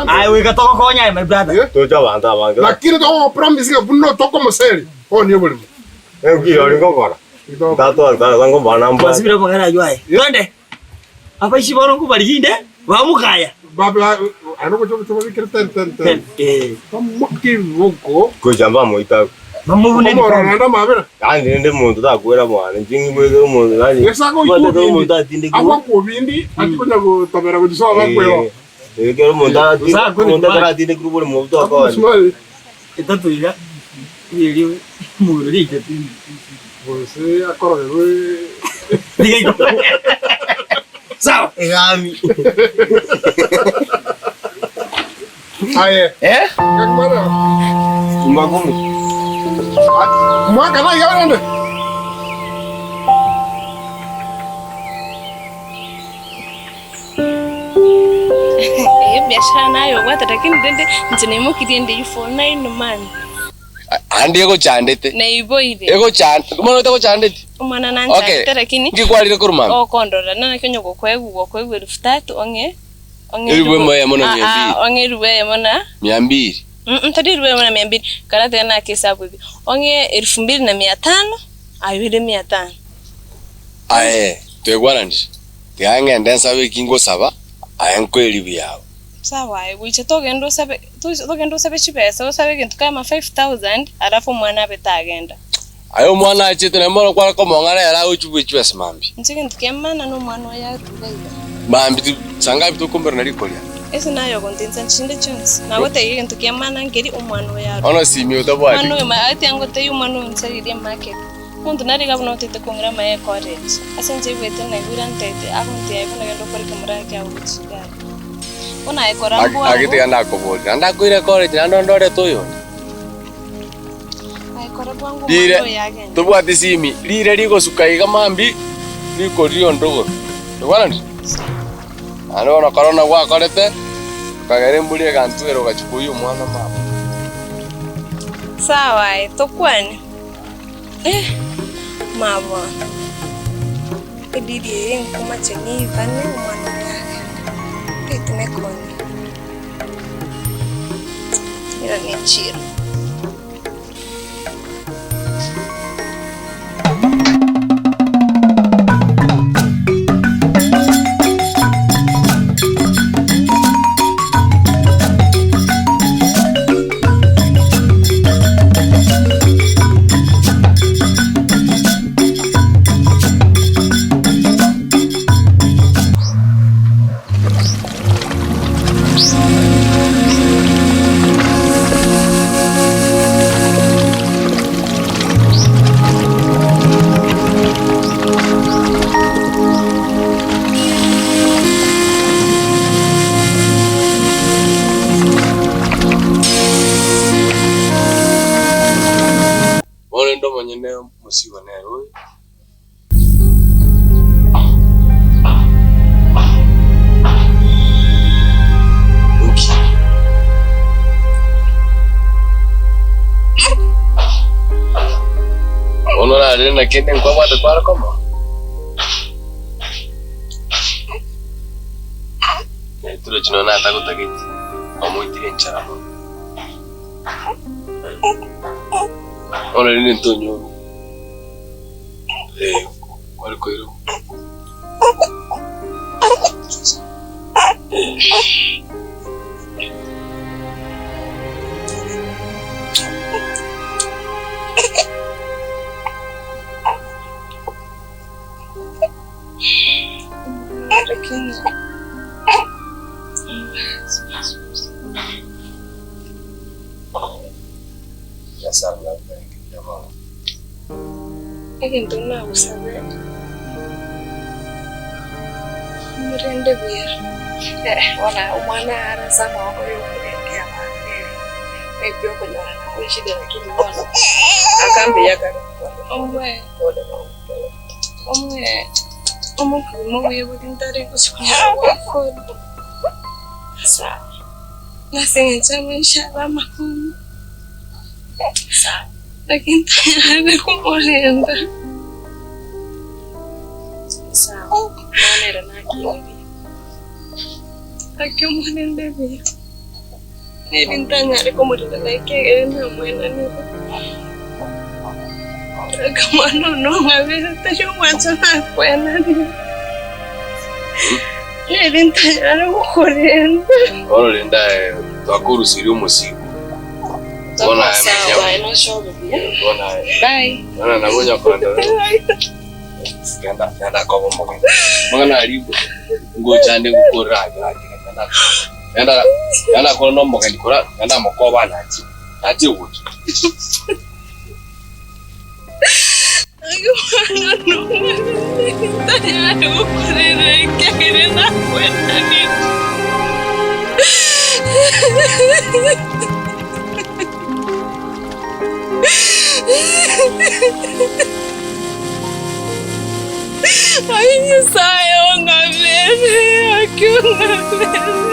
Aye goika togokonya aye my brother. Eh? Toche abanto abange. Lakini togogopromise ng'a buna tokomoseri, onie oborimo. Enki ori ngokora? Ntatwara ngomana mbwate. Twasibire amang'ana ayio aye. Twende. Abaisi bono nkobariginde, bamokaya. Ba- aye nogocha ogocha obabekere ten ten ten. Eh, Bamoake ebiboko. Gocha mbamoita. bamobune Okomorora ebikombe. naende amabera. Yaani rende omonto takwera mwane, inche ng'igwete omonto yaani Gese agoita omanyete obindi, omonto atindekirwe. agwakwa obindi, ati konya gotobera gochia sobo akweba. Eh, ekero omonto arati- Gose akwe omonto emisumari. ataratindekirwe oboremo obwo tokonya. Emisumari. Etato iga, erio omogoro riaitete. Gose akorogerwe. Tiga igo. Sawa. Egami. Aye. Eh? Gakwana. Nyumba kumi. Mwaka na iga rende. Eye ebiashara naye obwate lakini rende inche naimokirie ende for 9 months. Ande egochandete. Naiboire. Egochand bono etagochandeti? Omwana Okay, nanchandete lakini nki kwarire korwa mambia? okondora naki onye gokoegwa gokoegwa elfu tatu ong'e ong'e Elifu emo eyemo na mia Ah, ah, mbili. ong'e elifu eyemo na Mia mbili. Mm, tari elifu eyemo na mia mbili karatiga nake esabu ebi ong'e elfu mbili na mia tano aye oire mia tano. Aye, twaigwananire. Tiga ngende nsabe eki ngosaba, aye nkoe elifu yao. Sawa aye gocha togende osabe togende osabe chibesa osabe egento kama 5000 alafu omwana abe tagenda. Aye omwana achete naende bono kware komong'a rero agochia bwe chibesa mambia. Inche egento kia maana na omwana oyo arure iga. Mambia ti saa ngapi tokomerana riko riane? Ase naye ogontensa chinde chionsi nagotebia egento kia maana nkeri omwana oyo arure. Bono simi otabwati. Omwana oyo ma atiga ngotebia omwana oyo nsaririe emarket. Omonto nare iga buna otete kong'ira amaye ecollege ase inche igwete naigure antete agontebia aye bono genda okore ekemurara kiago gochia iga aria. Bono aye kora mbwango. Gaki tiga nakoboria, naende akoire ecollege naende ondorete oyonde? Aye kora bwango Rire omwana oyo agende. tobwati simi, rire rigosuka iga mambia rikori rionde igoro. Tokwanani? Naende bono korona gwakorete, okagera embori egantwera ogachia koyia omwana mama. Sawa aye tokwane. Eh, mama, ediri eye nkomache nigane omwana oyo agende, taiti nekonye, ng'irane echiro. Bono rende omonyene omosigo nere oyo. Nki? Bono orarire na kende nkwabwate kware komoa? Naitorochi nonya natagotageti, kwamoitire enchara mono. Bono rende ntonyorwa. Eh, kware koirwa. Lakini Egento nagosabe omorende buya, Bono omwana are ase amaboko ya omorendi abande ere maybe okonyora nabo eshida lakini bono akambuya kare Omwe pole pole. omwe omobogima obuya bori ntare gochikonyora gwakora Sawa nase eng'encho amaisha abe amakong'u sawa lakini ntanyarire komorenda. Sawa bono ere nakire buya. Gaki omorende buya. Neri ntanyare komorera ekiagera namwenanire. Akamwana one ong'abere tari omwancho nakwenanire. Neri ntanyare gokorenda. Bono rende aye twakorusirie omosigo. Bono aye Sawa, aye noshobe buya. Bono aye. Bye. Bono nabo onyakorenda. Genda genda koba omogeni. Amang'ana aria ngocha nde gokorera aye gaki genda genda genda kore na omogeni kora genda mokoba nache nache gocha. Ai Nyasaye ong'abere, aki ong'abere.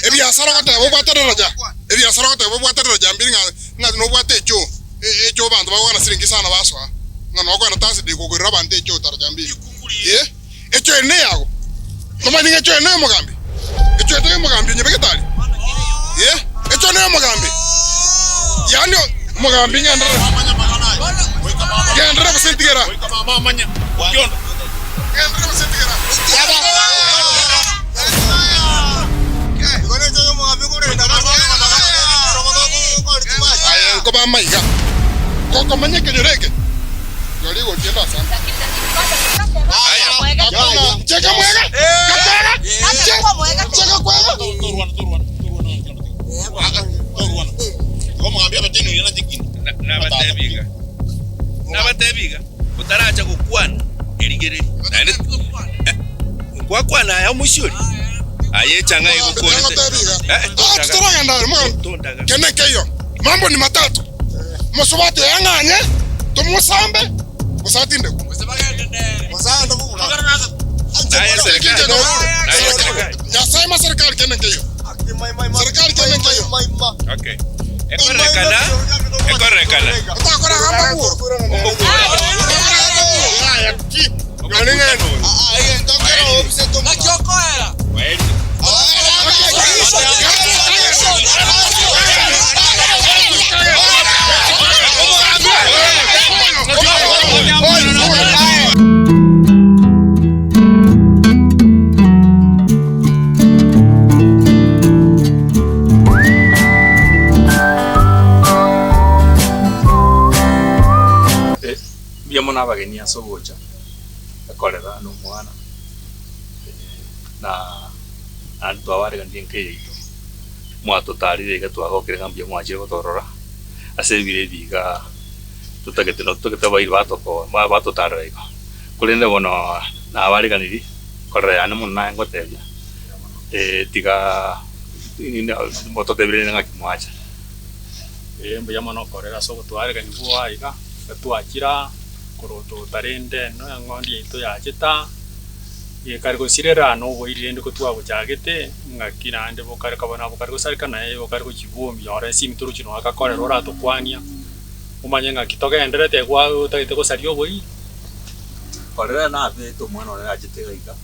Ebiasara ogoteba obwate daraja, ebiasara ogoteba obwate daraja mbiri ng'a ng'a nobwate echoo, echoo abanto bagokana siringi isano basoa, ng'a nokogenda tasidiko kogorera abanto echoo daraja mbiri. Eh, echoo ere neyago, tomanyeti ng'a echoo ere neyomogambi? Echoo ere teyomogambi onye begetari? Eh, echoo neyomogambi? Yaani omogambi ng'enderere genderera gose ntigera? Genderera gose ntigera? Aye nkoba amaiga, gokomanya ekenyoro eke, rirorio igotienda asante. Hakuna cheka mwega, gakwega, cheka kwega. Nabatebi iga, nabatebi iga, otaracha gokwana, erigereria. Naende nkwakwana aya omoisia oria? Aye echang'a egokwanete. Nagotebi iga. Eh, Ah, tondaga. titoragenda are mogambi. Tondaga. Kende nkeiyo, mambo ni matatu, mosubati oyo ang'anye, tomosambe, gose atindekwe. Naye serikali. Naye serikali. Nyasaye ma serikali kende nkeiyo. Serikali kende nkeiyo. Okay. Ekorekana, ekorekana. Otakora gamba buo. Aya, ki. Yoni ng'eno. Mbuya mono abageni ase ogocha korera na omwana, na naende twabareganirie enka eye yaito, mwatotarire iga twagokire ng'a mbuya mwachire gotorora, ase ebiro ebi iga totagete no totagete abairi batoko batotarera igo. Korende bono nabareganirie, korera yane mono naye ngotebia, tiga mototebire rende ng'aki mwacha. Ee, mbuya mono korera ase ogotwaregania bwoa iga, iga twachire aa, korwa otota rende eno eng'ondi yaito yachete aa, gekare gosirera aa na oboiri rende kotwagochagete, ng'aki naende bokare kaba nabokare gosareka naye bokare gochibomia ore esimi torochi nonya agakorera oratokwania, omanye ng'aki togenderete gwa otagete gosaria oboiri. Korera nabete omwana one nachete iga iga,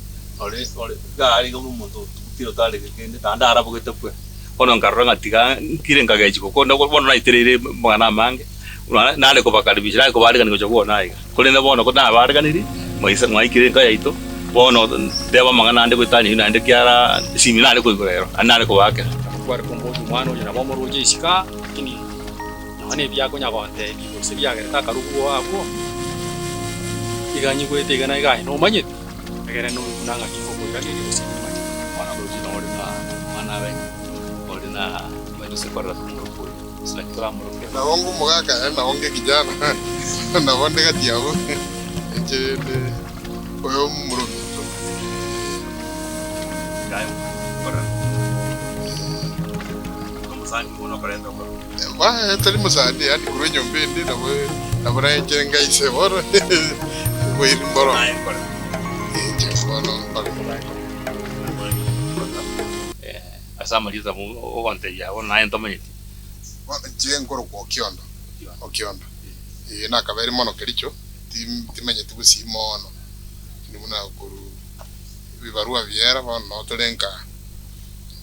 ore ore iga arenge buna omonto otugutire otarenge kende, naende arabogete kwe. Bono nkarora ng'a tiga nkire nkagechigwa korende bono naitereire amang'ana amange, buna nare kobakaribisha nare kobaarigania gocha bwone aiga. Korende bono ko nabaariganirie, mwaisa mwaikire enka yaito, Bono ntebe amang'ana ande goetania ayio naende ekiagera esimi nare koigora ero, naende nare kobaakera. Nabo kware komboria omwana oyo nabo omoroche isiko aa, lakini nonya na ebiakonya gontebia gose biagerete akarugwa abwo, iga nyigwete iga na iga aye nomanyete, egere noigwe buna ng'aki ngokoiraneria gose nimanyete. Bono roche nore na omwana abe ore na omanyete gose korora tomoroke oyo, gose naki toramoroke. Nabo ngomogaka ere nabo ngekijana, nabo nde gati yabo, inche rende oyo omomura ominto. Ba tari mosani yaani korwa enyomba ende nabo nabo nainche ngaise bono boiri mboro. Inche bono nkore. Ase amarieta ogontebia bono naye ntomanyeti. Bono inche nkorokwa Okiondo, Okiondo. Ee nakabere mono Kericho, tim timenyeti gusii mono, lakini buna korwa ebibarua biera bono noo tore nka.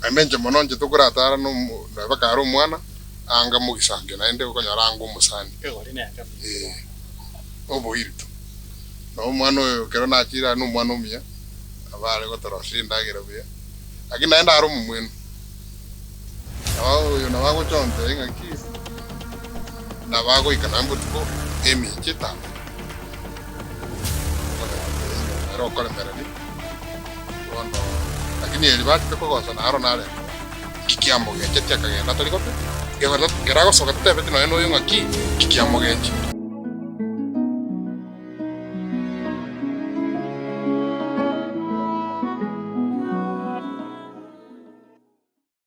Naende inche mono inche tokoratara nomo neba kare omwana, anga mogisanke naende okonyora anga omosani. Ee, oboirito. Na omwana oyo ekero nachire are nomwana omuya, nabo are gotoroseria endagera buya, lakini naende are omomwenu. Nabo oyo nabo agocha ontebia ng'aki, nabo agoika naende botuko emiche etano, ere okoremereri. Bono lakini eri bachete kogosa naro nare nki kiamogechetie akagenda atari gote, ekero agosoka tatebeti nonya noyo ng'aki nki kiamogechi.